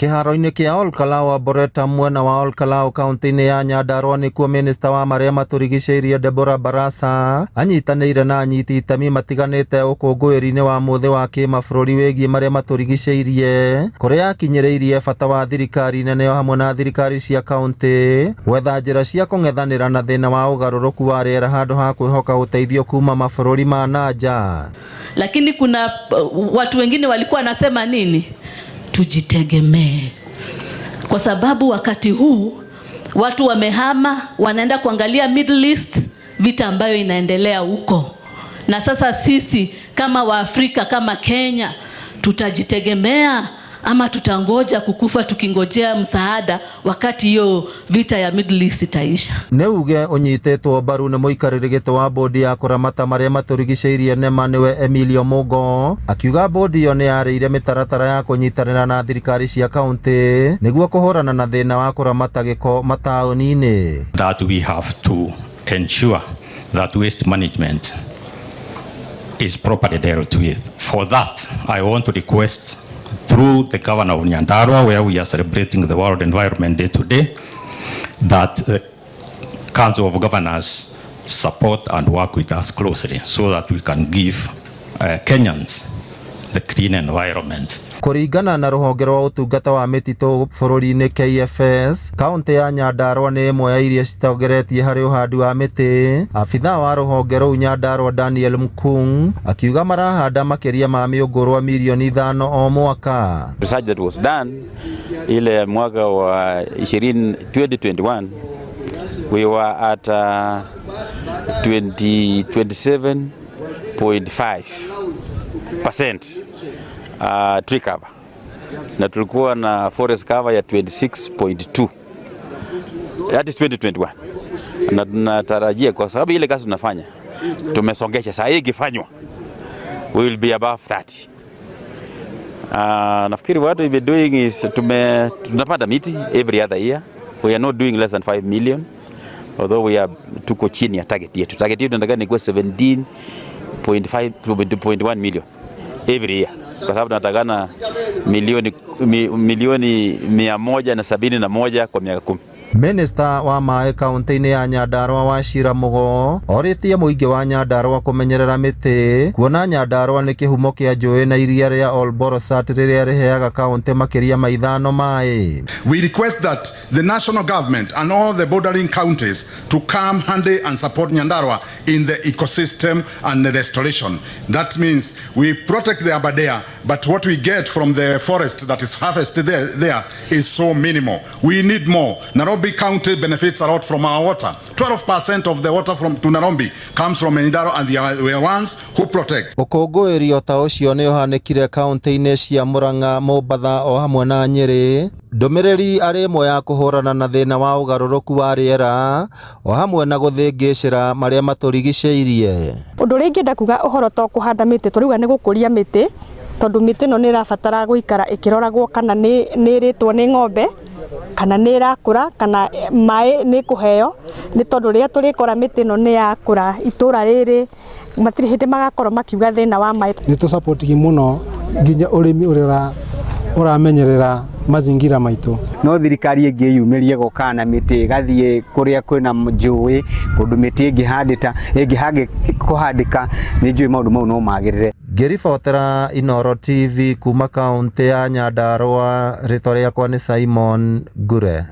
Kĩharo-inĩ kĩa Olkalau Arboretum mwena wa Olkalau kaunti-inĩ ya Nyandarua nĩkuo minista wa marĩa matũrigicĩirie Deborah Barasa anyitanĩire na anyiti itemi matiganĩte ũkũngũĩri-inĩ wa mũthĩ wa kĩmabũrũri wĩgiĩ marĩa matũrigicĩirie kũrĩa akinyĩrĩirie bata wa thirikari nene o hamwe na thirikari cia kaunti gwetha njĩra cia kũng'ethanĩra na thĩna wa ũgarũrũku wa rĩera handũ ha kwĩhoka ũteithio kuma mabũrũri ma na nja. Lakini kuna watu wengine walikuwa wanasema nini? Tujitegemee, kwa sababu wakati huu watu wamehama, wanaenda kuangalia Middle East, vita ambayo inaendelea huko, na sasa sisi kama Waafrika kama Kenya tutajitegemea ama tutangoja kukufa tukingojea msaada wakati hiyo vita ya Middle East itaisha? Nĩ uge ũnyitĩtwo mbaru nĩ mũikarĩri gĩtĩ wa bodi ya kũramata marĩa matũrigicĩirie NEMA nĩwe Emilio Mugo akiuga bodi ĩyo nĩ yarĩire mĩtaratara ya kũnyitanĩra na thirikari cia kaunti nĩguo kũhũrana na thĩna wa kũramata gĩko mataũni-inĩ. That we have to ensure that waste management is properly dealt with. For that, I want to request through the governor of Nyandarua, where we are celebrating the World Environment Day today, that the Council of Governors support and work with us closely so that we can give Kenyans the clean environment. Kũringana na rũhonge rwa ũtungata wa mĩtitũ bũrũri-inĩ KFS, kaunti ya Nyandarua nĩ ĩmwe ya iria citongoretie harĩ ũhandi wa mĩtĩ. Abithaa wa rũhonge rũu Nyandarua Daniel Mkung akiuga marahanda makĩria ma mĩũngũrwa mirioni 5 o mwaka. Research that was done ile mwaka wa 20, 2021 we were at 20, 27.5% tree cover na tulikuwa na forest cover ya 26.2, that is 2021, na tunatarajia kwa sababu ile kazi tunafanya tumesongesha, saa hii ikifanywa we will be above 30. Nafikiri what we've been doing is tunapanda miti every other year. We are not doing less than 5 million, although we are tuko chini ya target yetu. Target yetu tunataka ni kuwa 17.5.1 million every year, kwa sababu tunatakana milioni 171 kwa miaka 10. Minista wa maĩ kaunti-inĩ ya Nyandarua Wachira Mugo orĩtie mũingĩ wa Nyandarua kũmenyerera mĩtĩ kuona Nyandarua nĩ kĩhumo kĩa njũĩ na iria rĩa Olborosat rĩrĩa rĩheaga kaunti makĩria ma ithano maĩ. We request that the national government and all the bordering counties to come handy and support Nyandarua in the ecosystem and the restoration. That means we protect the Aberdare, but what we get from the forest that is harvested there is so minimal. We need more. Nairobi County benefits a lot from our water. 12% of the water from to Nairobi comes from Nyandarua, and they are the ones who protect. Ũkũngũĩri o ta ũcio nĩ ũhanĩkire kaunti-inĩ cia Murang'a, Mombatha o hamwe na Nyĩrĩ. Ndũmĩrĩri arĩ ĩmwe ya kũhũrana na thĩna wa ũgarũrũku wa rĩera o hamwe na gũthĩngĩcĩra marĩa matũrigicĩirie. Ũndũ ũrĩa ingĩenda kuga ũhoro to kũhanda mĩtĩ, tũrauga nĩ gũkũria mĩtĩ, tondũ mĩtĩ ĩno nĩ ĩrabatara gũikara ĩkĩroragwo kana nĩ ĩrĩtwo nĩ ng'ombe, kana nĩ ĩrakũra, kana maĩ nĩ ĩkũheo, nĩ tondũ rĩrĩa tũrĩkora mĩtĩ ĩno nĩ yakũra, itũra rĩrĩ matirĩ hĩndĩ magakorwo makiuga thĩna wa maĩ. Nĩ tũ mũno nginya ũrĩmi ũrĩa ũramenyerera mazingira maitũ. No thirikari ĩngĩyumĩrie gũkaga na mĩtĩ ĩgathiĩ kũrĩa kwĩna njũĩ kũndũ mĩtĩ ĩngĩhandĩta ĩngĩhange kũhandĩka, nĩ njũĩ maũndũ mau no magĩrĩre. Ngĩribotera Inooro TV kuma kaunti ya Nyandarua, rĩtwa rĩakwa nĩ Simon Ngure.